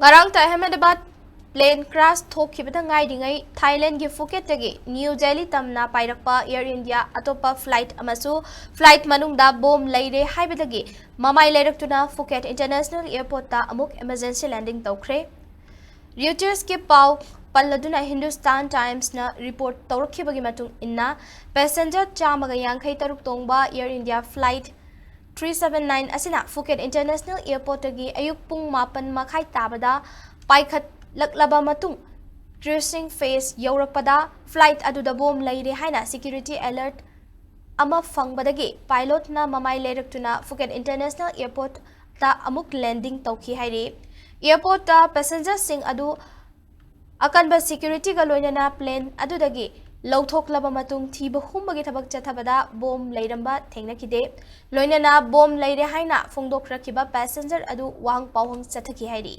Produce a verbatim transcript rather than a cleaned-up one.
ꯉꯔꯥꯡꯇ Ahmedabad plane crash ꯊꯣꯛꯈꯤꯕꯗ ꯉꯥꯏꯔꯤꯉꯩ ꯊꯥꯏꯂꯦꯟꯒꯤ ꯐꯨꯀꯦꯠꯇꯒꯤ ꯅ꯭ꯌꯨ ꯗꯦꯜꯂꯤ ꯇꯝꯅ ꯄꯥꯏꯔꯛꯄ Air India ꯑꯇꯣꯞꯄ flight ꯑꯃꯁꯨ flight ꯃꯅꯨꯡꯗ bomb ꯂꯩꯔꯦ ꯍꯥꯏꯕꯗꯒꯤ ꯃꯃꯥꯏ ꯂꯩꯔꯛꯇꯨꯅ ꯐꯨꯀꯦꯠ International Airportꯇ ꯑꯃꯨꯛ emergency landing ꯇꯧꯈ꯭ꯔꯦ꯫ Reutersꯀꯤ ꯄꯥꯎ ꯄꯜꯂꯗꯨꯅ Hindustan Timesꯅ report ꯇꯧꯔꯛꯈꯤꯕꯒꯤ ꯃꯇꯨꯡ ꯏꯟꯅ, passenger ꯆꯥꯝꯃꯒ ꯌꯥꯡꯈꯩ ꯇꯔꯨꯛ ꯇꯣꯡꯕ Air India flight three seven nine ꯑꯁꯤꯅ ꯐꯨꯀꯦꯠ International Airportꯇꯒꯤ ꯑꯌꯨꯛ ꯄꯨꯡ ꯃꯥꯄꯟ ꯃꯈꯥꯏ ꯇꯥꯕꯗ ꯄꯥꯏꯈꯠꯂꯛꯂꯕ ꯃꯇꯨꯡ, tracing phase ꯌꯧꯔꯛꯄꯗ flight ꯑꯗꯨꯗ bomb ꯂꯩꯔꯦ ꯍꯥꯏꯅ security alert ꯑꯃ ꯐꯪꯕꯗꯒꯤ pilotꯅ ꯃꯃꯥꯏ ꯂꯩꯔꯛꯇꯨꯅ ꯐꯨꯀꯦꯠ International Airportꯇ ꯑꯃꯨꯛ landing ꯇꯧꯈꯤ ꯍꯥꯏꯔꯤ꯫ Airportꯇ passengerꯁꯤꯡ ꯑꯗꯨ ꯑꯀꯟꯕ securityꯒ ꯂꯣꯏꯅꯅ plane ꯑꯗꯨꯗꯒꯤ ꯂꯧꯊꯣꯛꯂꯕ ꯃꯇꯨꯡ ꯊꯤꯕ ꯍꯨꯝꯕꯒꯤ ꯊꯕꯛ ꯆꯠꯊꯕꯗ bomb ꯂꯩꯔꯝꯕ ꯊꯦꯡꯅꯈꯤꯗꯦ꯫ ꯂꯣꯏꯅꯅ bomb ꯂꯩꯔꯦ ꯍꯥꯏꯅ ꯐꯣꯡꯗꯣꯛꯈ꯭ꯔꯛꯈꯤꯕ passenger ꯑꯗꯨ ꯋꯥꯍꯪ ꯄꯥꯎꯍꯪ ꯆꯠꯊꯈꯤ ꯍꯥꯏꯔꯤ꯫